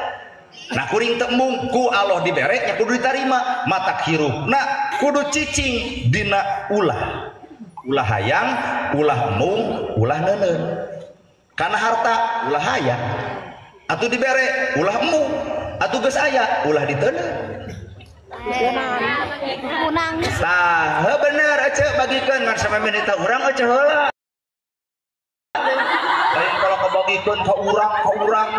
Nah kuring teu embung ku Allah dibere nya kudu ditarima, matak hirupna kudu cicing dina ulah. Ulah hayang, ulah embung, ulah neuneun. Kana harta ulah hayang. Atuh dibere ulah embung, atuh geus aya ulah diteuneu. Tah bener ece bagikeun ngan samemeh urang ece heula. Lain kalau kabagikeun ka urang.